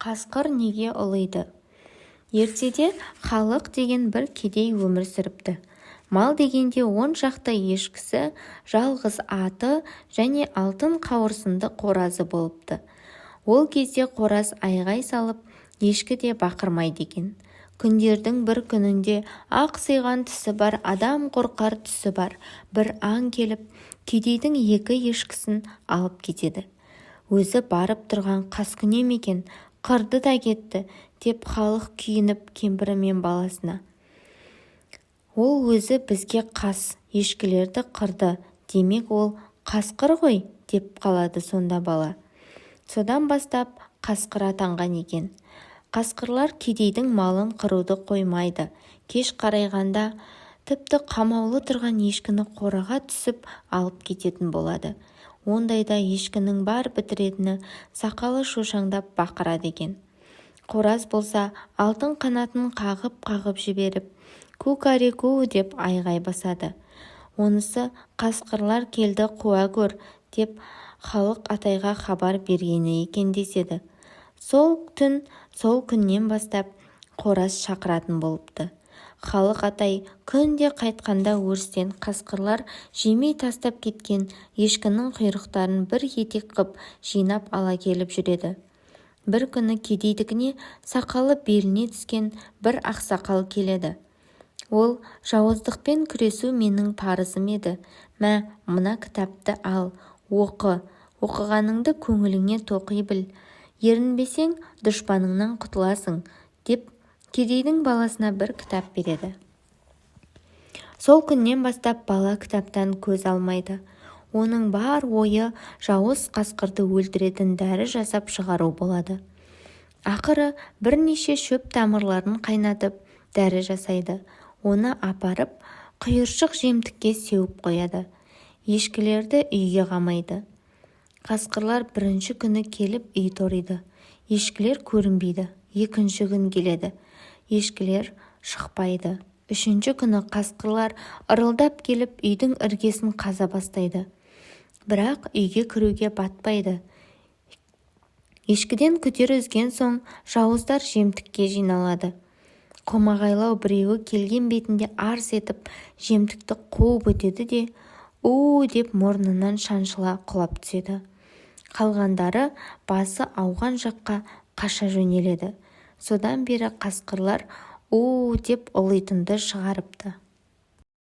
Қасқыр неге ұлиды? Ертеде Халық деген бір кедей өмір сүріпті. Мал дегенде 10 шақты ешкісі, жалғыз аты және алтын қауырсынды қоразы болыпты. Ол кезде қораз айғай салып, ешкі де бақырмайды екен. Күндердің бір күнінде ақсиған тісі бар, адам қорқар түсі бар бір аң келіп, кедейдің екі ешкісін алып кетеді. «Өзі барып тұрған қаскүнем екен, қырды да кетті», – деп халық күйініп, кемпірі мен баласына: «Ол өзі бізге қас, ешкілерді қырды, демек, ол қасқыр ғой», – деп қалады. Сонда бала содан бастап қасқыр атанған екен. Қасқырлар кедейдің малын қыруды қоймайды. Кеш қарайғанда тіпті қамаулы тұрған ешкіні қораға түсіп алып кететін болады. Ондайда ешкінің бар бітіретіні сақалы шошаңдап бақырады екен. Қораз болса, алтын қанатын қағып-қағып жіберіп, «Кукареку» деп айғай басады. Онысы «Қасқырлар келді, қуа гөр» деп Халық атайға хабар бергені екен деседі. Сол түн, сол күннен бастап қораз шақыратын болыпты. Халық атай күнде қайтқанда өрістен қасқырлар жемей тастап кеткен ешкінің құйрықтарын бір етек қып жинап ала келіп жүреді. Бір күні кедейдікіне сақалы беліне түскен бір ақсақал келеді. Ол: «Жауыздықпен күресу менің парызым еді. Мә, мына кітапты ал, оқы. Оқығаныңды көңіліңе тоқи біл. Ерінбесең, дұшпаныңнан құтыласың», – деп кедейдің баласына бір кітап береді. Сол күннен бастап бала кітаптан көз алмайды. Оның бар ойы жауыз қасқырды өлтіретін дәрі жасап шығару болады. Ақыры бірнеше шөп тамырларын қайнатып, дәрі жасайды. Оны апарып, құйыршық жемтікке сеуіп қояды. Ешкілерді үйге қамайды. Қасқырлар бірінші күні келіп, үй ториды. Ешкілер көрінбейді. Екінші күн келеді, ешкілер шықпайды. Үшінші күні қасқырлар ырылдап келіп, үйдің іргесін қаза бастайды, бірақ үйге кіруге батпайды. Ешкіден күдер үзген соң, жауыздар жемтікке жиналады. Қомағайлау біреуі келген бетінде арс етіп жемтікті қуып өтеді де, «У!» деп мұрнынан шаншыла құлап түседі. Қалғандары басы ауған жаққа қаша жөнеледі. Содан бері қасқырлар «У!» деп ұлитынды шығарыпты.